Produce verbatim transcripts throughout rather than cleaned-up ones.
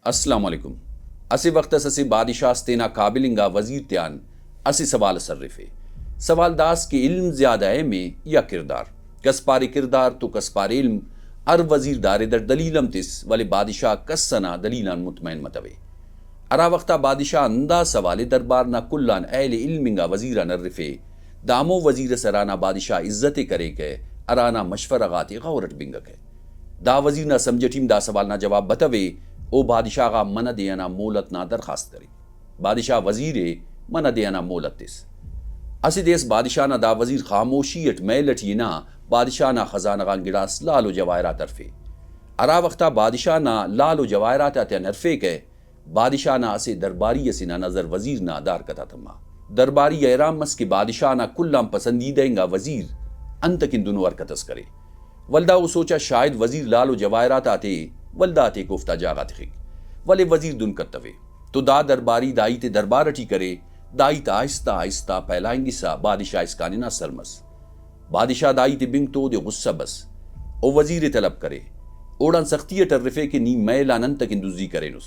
السلام علیکم۔ اسہ وخت اس اسہ بادشاہ اس تینا قابل انگا وزیر تیان اسہ سوال اس ہرفے۔ سوال دا ئس کہ علم زیادہ اہم ءِ یا کردار؟ کس پارے کردار تو کس پارے علم۔ ہر وزیر دا رد اٹ دلیل ہم تس، ولے بادشاہ کس ئنا دلیل آن مطمئن متوے۔ ہرا وخت آ بادشاہ ہندا سوال ءِ دربار نا کل آن اہل علم انگا وزیر آن ہرفے، دا ہمو وزیر ئس ہرانا بادشاہ عزت ءِ کریکہ، ہرانا مشورہ غاتے غور اٹ بنگکہ۔ دا وزیر نا سمجھ اٹی ہم دا سوال نا جواب بتوے، او بادشاہ غا منہ دے ئنا مہلت نا درخواست کرے۔ بادشاہ وزیر ءِ منہ دے ئنا مہلت تس۔ اسہ دے ئس بادشاہ نا دا وزیر خاموشی اٹ محل اٹی ہنا بادشاہ نا خزانہ غان گڑاس لعل و جواہرات ہرفے۔ ہرا وخت آ بادشاہ نا لعل و جواہرات آتیان ہرفیکہ، بادشاہ نا اسہ درباری ئسے نا نظر وزیر نا دا حرکت آ تما۔ درباری حیران مس کہ بادشاہ نا کل آن پسندیدہ انگا وزیر انتکن دنو حرکت ئس کرے۔ ولدا او سوچا شاید وزیر لعل و جواہرات آتے ولدا آتیکہ اوفتا جاگہ آ تخک، ولے وزیر دن کتوے۔ تو دا درباری دا ہیت ءِ دربار اٹی کرے، دا ہیت آہستہ آہستہ پھیلائنگسا بادشاہ اسکان ہنا سر مس۔ بادشاہ دا ہیت ءِ بنگ تو اودے غصہ بس۔ او وزیر ءِ طلب کرے۔ اوڑان سختی اٹ ہرفے کہ نی محل آن انتکن دزی کرینس۔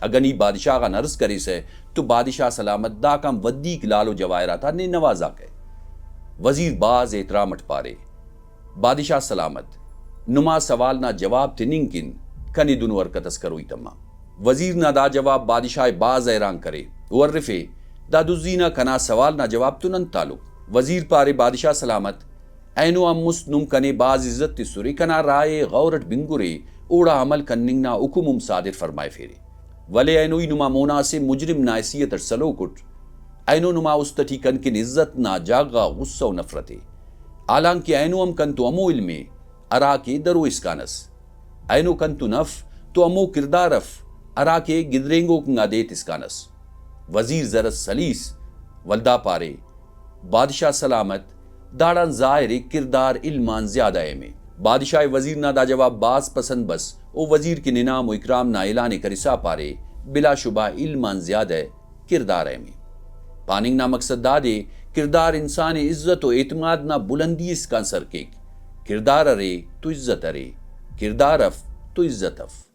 اگہ نی بادشاہ غان عرض کریسہ تو بادشاہ سلامت داکان ودیک لعل و جواہرات آ نے نوازاکہ۔ وزیر بھاز احترام اٹ پارے، بادشاہ سلامت، نما سوال نا جواب تننگ کن کنے دنو حرکت اس کروئی تما۔ وزیر نا دا جواب بادشاہ ءِ بھاز حیران کرے۔ او ہرفے، دا دزی نا کنا سوال نا جواب تون انت تعلق؟ وزیر پارے، بادشاہ سلامت، اینو آن مست نم کنے بھاز عزت تسرے، کنا رائے ءِ غور اٹ بنگرے، اوڑا عمل کننگ نا حکم ہم صادر فرمائفیرے۔ ولے اینو ای نما مونا اسہ مجرم نا حیثیت اٹ سلوک اٹ۔ اینو نما است اٹی کن کن عزت نا جاگہ غا غصہ و نفرت ءِ۔ حالانکہ اینو ہم کن تو ہمو علم ءِ ہرا کہ درو اسکان ئس۔ اینو کن تون اف تو ہمو کردار اف ہرا کہ گدرینگوک انگا دے تسکان ئس۔ وزیر زرس سلیس، ولدا پارے، بادشاہ سلامت، داڑان ظاہر ءِ کردار علم آن زیادہ اہم ءِ۔ بادشاہ ءِ وزیر نا دا جواب بھاز پسند بس۔ او وزیر کن انعام و اکرام نا اعلان ءِ کرسا پارے، بلا شبہ علم آن زیادہ کردار اہم ءِ۔ پاننگ نا مقصد دادے، کردار انسان ءِ عزت و اعتماد نا بلندی اسکان سر کیک۔ کردار ارے تو عزت ارے، کردار اف تو عزت اف۔